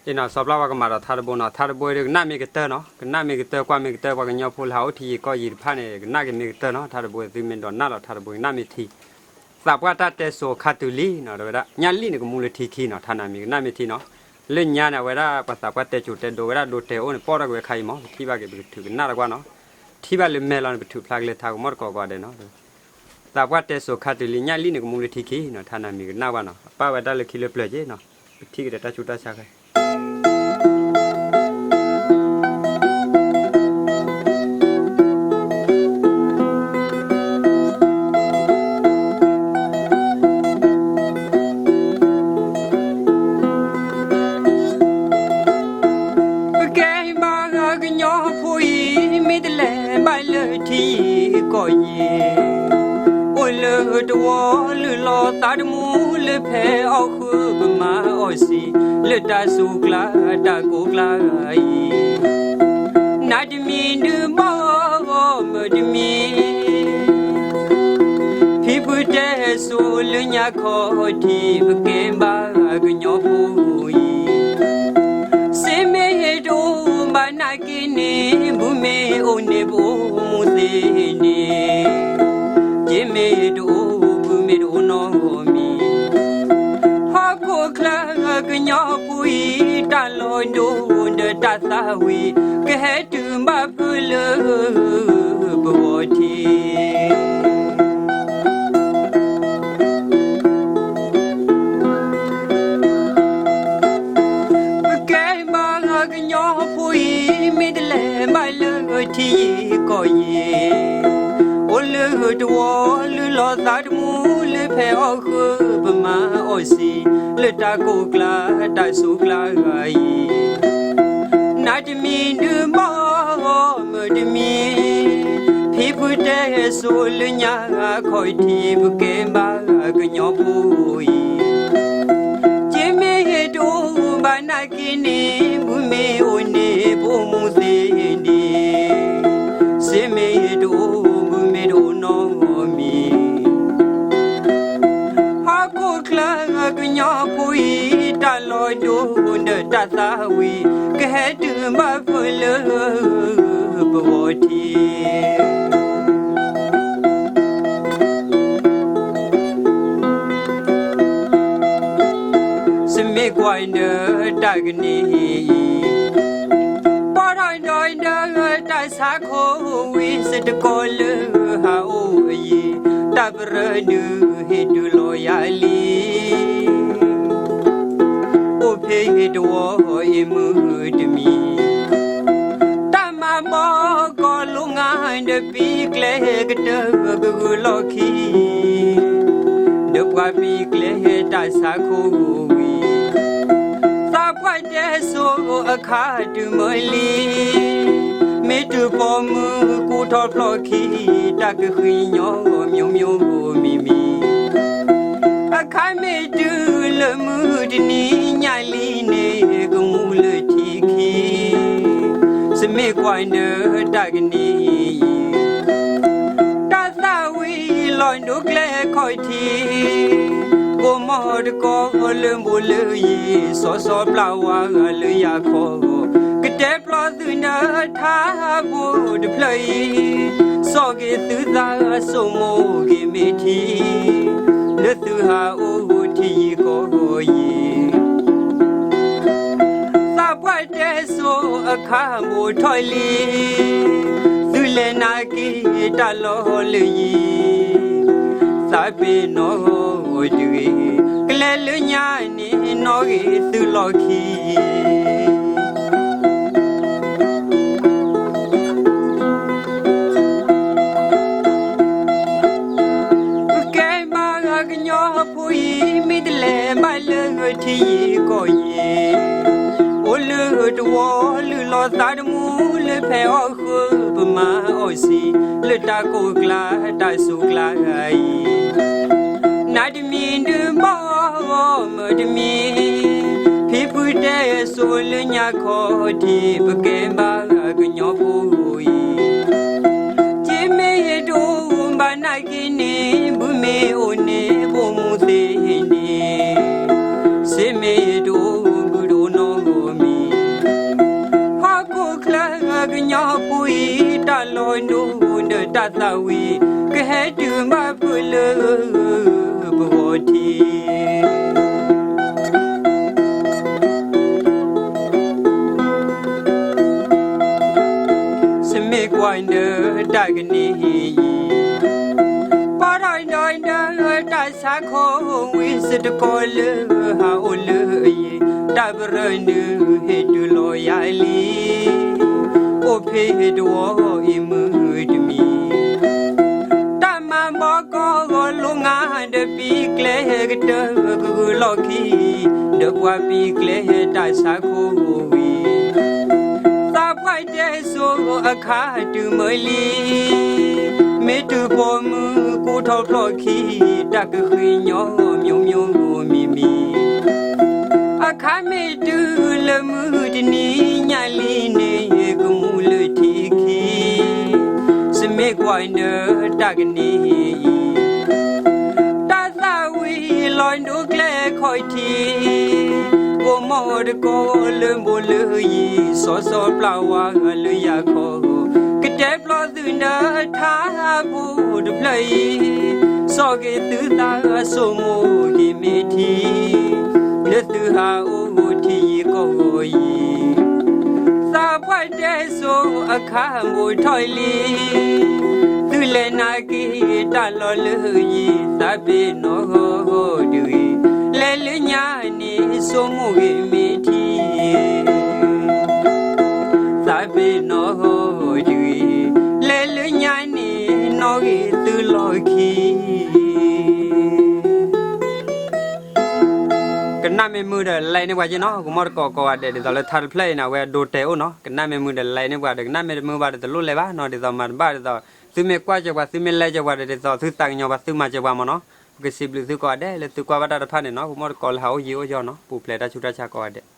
အ့ၣ်နီၤ စီၤပျၢ်ဝါကမၤဒီးထါတဘိနီၤ, ထါတဘိဒီးကနၣ်မ့ၢ်ကတၢၢ်နီၤ, ကနၣ်မ့ၢ်ကတၢၢ် ကွၢ်မ့ၢ်ကတၢၢ် ပှၤကညီဖိလၢဟးအိၣ်ထံယံၤကီၢ်ယံၤတဖၣ်န့ၣ် ကနၣ်က့ၤမ့ၢ်ကတၢၢ်နီၤ, ထါတဘိသုမ့ၢ်ဒိးနၢ်လီၤထါတဘိကနၣ်မ့ၢ်ထံ, သးပှၢ်တၢ်တဲစိၤခါတုၤလံနီၤ, ဒီးဝဲဒၣ် ညၣ်လံၣ်န့ၣ်ကမူလၢထံခံနီၤ, ထါနၤမ့ၢ်ကနၣ်မ့ၢ်ထံနီၤ, လၢညါန့ၣ် အဝဲဒၣ်ပှၤသးပှၢ်တဲစိၤတဲဒိဝဲဒၣ်ဒိတဲအိၣ်န့ၣ် ပီၣ်ထီၣ်က့ၤဝဲခါအံၤမး ပထံၣ်ဘၣ်က့ၤပကထုးကနၣ်တကွၢ်နီၤ, ထံၣ်ဘၣ်လၢမဲာ်လီၤန့ၣ် ပထုးဖျါက့ၤလၢထါကမီၣ်တကိးကိးဂၤဒဲးနီၤ သးပှၢ်တဲစိၤခါတုၤလံ ညၣ်လံၣ်န့ၣ်ကမူလၢထံခံနီၤ, ထါနၤမ့ၢ်ကနၣ်ဘၣ်နီၤ, အပၢ်ဝဲဒၣ်လၢခံလၢပျၢၤက့နီၤ, ပထံၣ်က့ၤဒီးတၢ်ဆူးတၢ်ဆါခဲ ပကဲဘၣ်ကညီဖိအံၤ မ့ၢ်တလဲၤဘၣ်လၢထံကီၢ်ယံၤ, အိၣ်လၢတဝီလုၢ်လီၤသးတမူလၢဖဲအီၣ်ဃုာ်ပမၤအီၣ်စံး, လၢတၢ်စူၢ်ကျါတၢ်ကိးကျါအံၤ, နးတမံၤဒုးဘီမုၢ်တမံၤ ဖံဖုတဲစိၤလၢညါခီၣ်ထံး ပကဲဘၣ်ကညီဖိအံၤ, စ့မ့ၢ်တအိၣ်ဘၣ်နာ်က့န့ၣ် ဘုမ့ၢ်အိၣ်န့ၣ်ပအိၣ်မူသ့န့ၣ်, စ့မ့ၢ်တအိၣ်ဘုမ့ၢ်တအိၣ်နီတမံၤ, ဟီၣ်ခိၣ်ချၢကညီဖိအံၤ တၢ်လီၤဒိဒီးတၢ်သးဝံၣ် ကဟဲတုၤဘၣ်ဖုလၢပဂီၢ်ထံး ပကဲဘၣ်ကညီဖိအံၤ မ့ၢ်တလဲၤဘၣ်လၢထံယံၤကီၢ်ယံၤ, အိၣ်လၢတဝီလုၢ်လီၤသးတမူလၢဖဲအီၣ်ဃုာ်ပမၤအီၣ်စံး, လၢတၢ်ကိးကျါတၢ်စူၢ်ကျါအံၤ, နးတမံၤဒုးဘီမုၢ်တမံၤ, ဖံဖုတဲစိၤလၢညါခီၣ်ထံး ပကဲဘၣ်ကညီဖိအံၤ, စ့မ့ၢ်တအိၣ်ဘၣ်နာ်က့န့ၣ် ဘုမ့ၢ်အိၣ်န့ၣ်ပအိၣ်မူသ့န့ၣ်, စ့မ့ၢ်တအိၣ်ဘုမ့ၢ်တအိၣ်နီတမံၤ, ဟီၣ်ခိၣ်ချၢကညီဖိအံၤ တၢ်လီၤဒိဒီးတၢ်သးဝံၣ် ကဟဲတုၤဘၣ်ဖုလၢပဂီၢ်ထံး စမ့ၢ်ကွၢ်ဒီးတၢ်ကန့ၢ်အံၤ, ပီၢ်ထီၣ်ဒီးဒီးတၢ်ဆါခိဝံၤ စတကိးလၢဟးအိၣ်အယံၤ, တၢ်ပရၢဒုးဟ့ၣ်တုၤလီၤယၤလံ အိၣ်ဖ့ၣ်တဝီအ့ၣ်မုၢ်တမံၤ, တၢ်မၤဘီကီၢ်လိငါဒီး ပံၤကျဲကတၢၢ်ကဂုာ်လီၢ်ခံ, ဒီးပှၤပံၤကျဲတၢ်ဆါခိဝံၤ, သးပှၢ်တဲစိၤအခါတုၤမၢလံ, မ့ၢ်တုၤပိာ်မုၣ်ကူၣ်ထီၣ်ဖျီၣ်ခံ, တၢ်ကဃံညီမျိုးမျိုးမံၤမံၤ, အခါမ့ၢ်တုၤလၢမုၢ်တနံၤညါလံန့ၣ် ကမူလၢထံခံ, စမ့ၢ်ကွၢ်နၢတၢ်ကန့ၢ်အံၤ, တၢ်သးဝံၣ်လီၤဒိကျဲခီၣ်ထံး, ကိးမီၢ်တကိးလၢဘိလၢယံၤ, စီၤစီၤပျၢ်ဝါဂၤလၢယၤခီ, ကတဲပျီသုနၢထါဖိတဖျၢၣ်အံၤ, စီၣ်က့ၤသုသးစိမိၤက့ၤမ့ၢ်ထံ, လၢသုဟးအိၣ်ထံယံၤကီၢ်ယံၤ သးပှၢ်တဲစိၤအခါဘိးထီၣ်လံ, သုလဲၤနာ်က့ၤတၢ်လီၢ်လၢယံၤ, သးပ့ၤနီၣ်တဂ့ၤ, ကလဲၤလၢညါန့ၣ်နီၣ်ဂ့ၤသုလီၢ်ခံ ပကဲဘၣ်ကညီဖိအံၤ မ့ၢ်တလဲၤဘၣ်လၢထံယံၤကီၢ်ယံၤ, အိၣ်လၢတဝီလုၢ်လီၤသးတမူလၢဖဲအီၣ်ဃုာ်ပမၤအီၣ်စံး, လၢတၢ်ကိးကျါတၢ်စူၢ်ကျါအံၤ, နးတမံၤဒုးဘီမုၢ်တမံၤ, ဖံဖုတဲစိၤလၢညါခီၣ်ထံး ပကဲဘၣ်ကညီဖိအံၤ, စ့မ့ၢ်တအိၣ်ဘၣ်နာ်က့န့ၣ် ဘုမ့ၢ်အိၣ်န့ၣ် ဘိၣ်မူသ့န့ၣ်, စ့မ့ၢ်တအိၣ်ဘုတအိၣ်နီတမံၤ တၢ်သၣ်ဝံၤ ကဟဲတုၤဘၣ်ဖုးလၢပဂီၢ်ထံး စမ့ၢ်ကွၢ်ဒီးတၢ်ကန့ၢ်အံၤ ပီၢ်ထီၣ်ဒီး တၢ်ဆါခိၣ်ဝံၤ စတကိးလၢဟးအိၣ်လၢအယံၤ တၢ်ပရၢနုာ်ဟ့ၣ်တုၤလီၤယၤလံ အိၣ်ဖ့းတဝီအံၤမုၢ်တမံၤ တၢ်မၤဘီကီၢ်ဂီၤလိာ်ငါဒီးပံၤကျဲကတၢၢ်ကဂုာ်လီၢ်ခံ ဒီးပှၤပံၤကျဲတၢ်ဆါခိၣ်ဝံၤ သးပှၢ်တဲစိအခါတုၤမုာ်လံ မ့ၢ်တုၤပိာ်မုၣ်ကူထီၣ်ဖျီၣ်ခံ တၢ်ကဃ့ညီမျိုးမျိုးမံၤမံၤ အခါမ့ၢ်တုၤလၢမုၢ်တနံၤညါလံန့ၣ် ကမူလၢထံခံ စမ့ၢ်ကွၢ်ဒီးတၢ်ကန့ၢ်အံၤ တၢ်သၣ်ဝံၤလီၤဒိကျဲခီၣ်ထံး ဂိၢ်မီၢ်တကိးလၢဘိးလၢယံၤ စီၤစီၤပျၢ်ဝါလၢယၤခီ ကတဲပျီသုဒီးထါဖိတဖျၢၣ်အံၤ စီၤက့ၤသုသးစိာ်မိၢ်က့ၤမ့ၢ်ထံ လၢသုဟးအိၣ်ထံယံၤကီၢ်ဂီၤယံၤ သးပှၢ်တဲစိအခါဘိးထီၣ်လံ သုလဲၤနာ်က့ၤတၢ်လီၢ်လၢယံၤ သးပ့ၤနီၣ်ဂီၤတဂ့ၤ လဲၤလၢညါန့ၣ်စိာ်မိၢ်ဂ့ၤမ့ၢ်ထံ သးပ့ၤနီၣ်ဂီၤတဂ့ၤ လဲၤလၢညါန့ၣ်နီၣ်ဂ့ၤသုလီၢ်ခံ ကနၣ်မ့ၢ်မုာ်ဒီး like န့ၢ်ပှၤက့နီၤ ကမီၣ်တကိးကိးဂၤဒဲး ဒ်သိးလၢထါတဖျၢၣ်အံၤန့ၣ် အဝဲအဒိတဲအိၣ်နီၤ ကနၣ်မ့ၢ်မုာ်ဒီး like န့ၢ်ပှၤဒီး ကနၣ်မ့ၢ်တမုာ်ဘၣ်ဒီး တလိၣ်လဲၤဘၣ်နီၤ ဒ်သိးမၤတဘၣ်ဒ်သိး သုမ့ၢ်ကွၢ်စၢၤပှၤ သုမ့ၢ် like စၢၤပှၤဒီး ဒ်သိးသုသးကညီၤပှၤ သုမၤစၢၤပှၤမ့ၢ်နီၤ ပကစံးဘျုးသုကိးဂၤဒဲး လၢသုကွၢ်ဘၣ်တၢ်တဖၣ်န့ၣ်နီၤ ကမီၣ်တကိးလၢဟးအိၣ်ယံၤအိၣ်ယီၤနီၤ ပူၤဖျဲးတၢ်ဆူးတၢ်ဆါကိးဂၤဒဲး